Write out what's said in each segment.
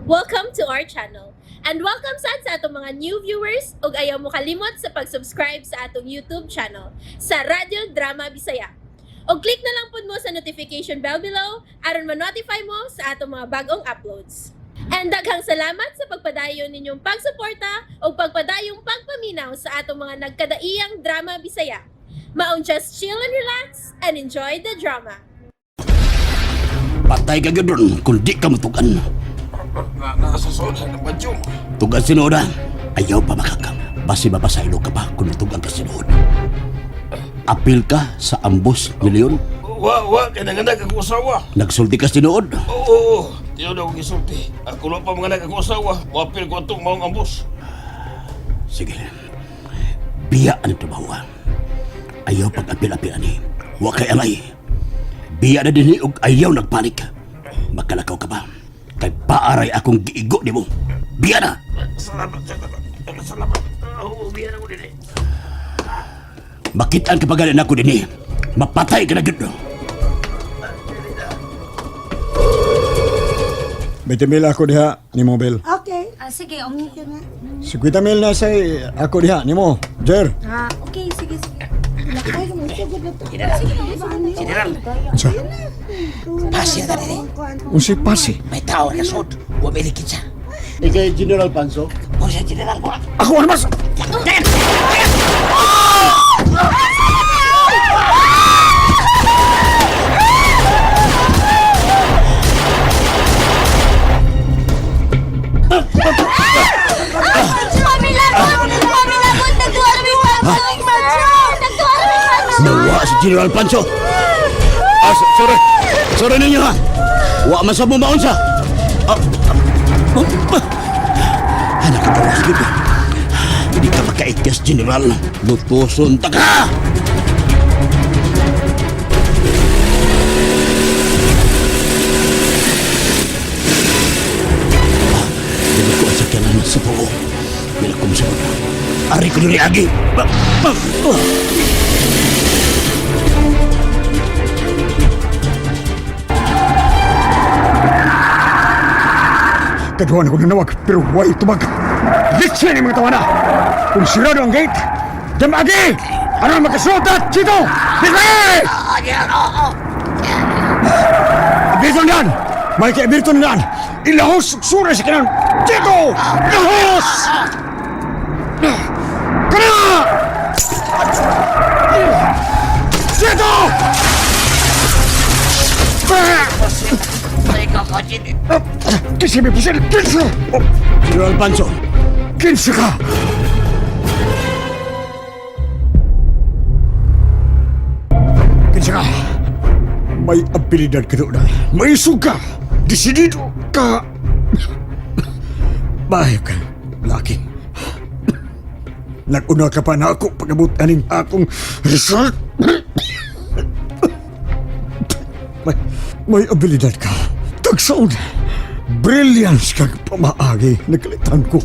Welcome to our channel. And welcome sad sa atong mga new viewers ug ayaw mo kalimot sa pag-subscribe sa atong YouTube channel sa Radyo Drama Bisaya. Og click na lang pud mo sa notification bell below aron ma-notify mo sa atong mga bagong uploads. And daghang salamat sa pagpadayon ninyong pagsuporta ug pagpadayong pagpaminaw sa atong mga nagkadaiyang drama Bisaya. Maong just chill and relax and enjoy the drama. Patay ka gyud ron kung di ka mutugan. Na, nasa soda ng badyo. Tugan sinuod ha. Ayaw pa makakam. Basi mapasaylo ka pa kung tugan ka sinuod. Apil ka sa ambos ni Leon. Wa, wa, kay nanganak ako asawa. Nagsulti ka sinuod. Oo, oo, tiyo na akong gisulti. Ako lang pa mga anak ako asawa. Wapil ko atong maong ambos. Sige. Biya ang trabaho ha. Ayaw pag-apil-apil ani. Wa kay angay. Biya na din og ayaw nagpanik. Makalakaw ka pa. Kay paaray akong giigo nimo. Biya na! Salamat, salamat. Salamat. Oo, biya na ko din eh. Makitaan ka pa ganin ako din eh. Mapatay ka na gyud. 20 mil ako diha ni mo, Bel. Okay. Ah, sige, okay. 50 mil na say ako diha ni mo. Jer, Ah, okay, sige, sige. Ay, sugod na to. General, unsa? pasi na diri. Unsay pasi? May tao na sud. Wa may kinsa. Ikay General Panso. O siya general ko. Ako ano mas? Pamilagon! Pamilagon! Nagtuwa na may panso! Nagtuwa na may panso! Nawa si General Pancho. Ah, sorry. Sorry ninyo ha. Wa man sa bumaon sa. Ah, ah, oh, ah. Anak ka tawas gid. Hindi ka makaityas, General. Lutuson ta ka! Ah, dili ko ang sakyanan sa tuo. Bila ko masunod. Ari ko diri agi. Ba, ba, ah. Kaduhan ako nanawag pero way tubag. Litsi ni mga tawana. Kung sirado ang gate, damagi! Aron makasultat dito! Litsi! Abirton dan! May kaabirton dan! Ilahos sura sa kanan! Dito! Lahos! Kana! Dito! Kasi may pusil! Kinsa! General Pancho, Kinsa ka! Kinsa ka! May abilidad ka doon. May suga! Desidido ka! Bahay ka, laki. Nag-una ka pa na ako pag-abot aning akong result. May abilidad ka. Tagsaon. Brilliance kag pamaagi. Nagkalitan ko.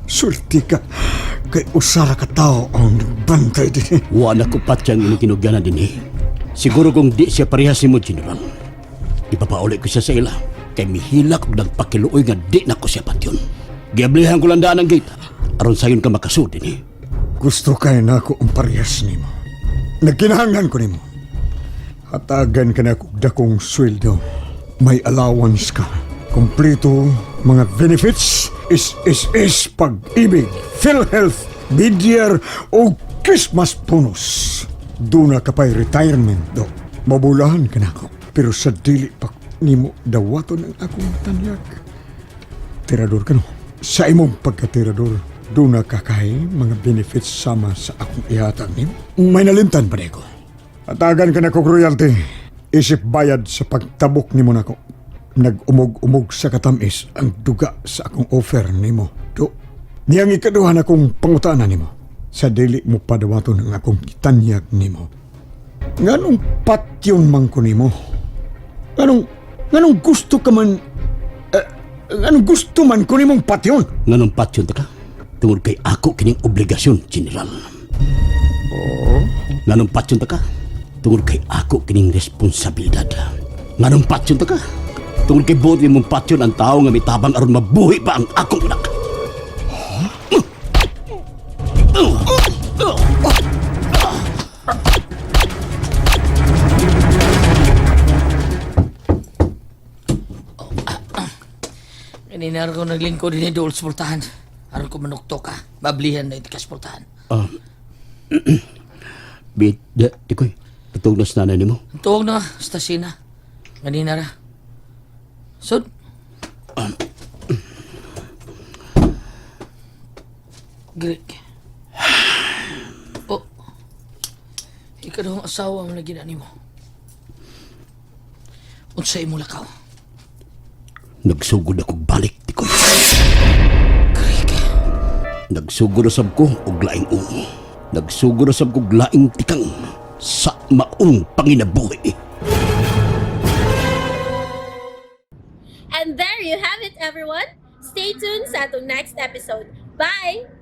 Sulti ka. Kay usara ka tao ang nagbantay din. wa na ko patyang inyong kinugyanan din eh. Siguro kung di siya parehas ni mo, General. Ipapauli ko siya sa ila. Kay mihilak og nagpakiluoy nga di na ko siya patyon. Giablihan ko lang daan ang gate. Aron sayon ka makasud din eh. Gusto kay na ako ang parehas nimo. Nagkinahanglan ko nimo. Hatagan ka na og dakong sweldo. May allowance ka. Kompleto mga benefits is pag-ibig, PhilHealth, mid-year o Christmas bonus. Duna ka pa'y retirement do. Mabulahan ka na ako. Pero sa dili pa nimo dawaton ang akong tanyag. Tirador ka no. Sa imong pagkatirador, doon na kakay mga benefits sama sa akong ihatag nimo. May nalimtan pa ko. Atagan ka na kog royalty. Isip bayad sa pagtabok nimo nako. Nag-umog-umog sa katamis ang duga sa akong offer nimo. Do, niyang ikaduha na kong pangutana nimo. Sa dili mo padawaton ang akong kitanyag nimo. Nganong patyon man ko nimo? Nganong gusto ka man anong gusto man ko nimong patyon? Nganong patyon ta ka? Tungod kay ako kining obligasyon, General. Oh? Nganong patyon ta ka? Tungod kay ako kining responsibilidad. Nganong patyon ta ka? Tungod kay buot nimong patyon ang tao nga mitabang aron mabuhi pa ang akong anak. Kanina ko naglingkod ni Dol sa pultahan. Aron ko manukto ka. Bablihan na iti kas pultahan. Bit, di, tikoy. Patugnas na nanay nimo. Ang tuwag na, stasina. Kanina ra. Sud. Greek. Oh. Ikaw daw ang asawa mo na ginani mo. Unsa imo lakaw? Nagsugod akong balik, tikoy. Greek. Nagsugod na sab ko og laing ungo. Nagsugod na sab ko og laing tikang sa maong panginabuhi. And there you have it, everyone. Stay tuned sa atong next episode. Bye!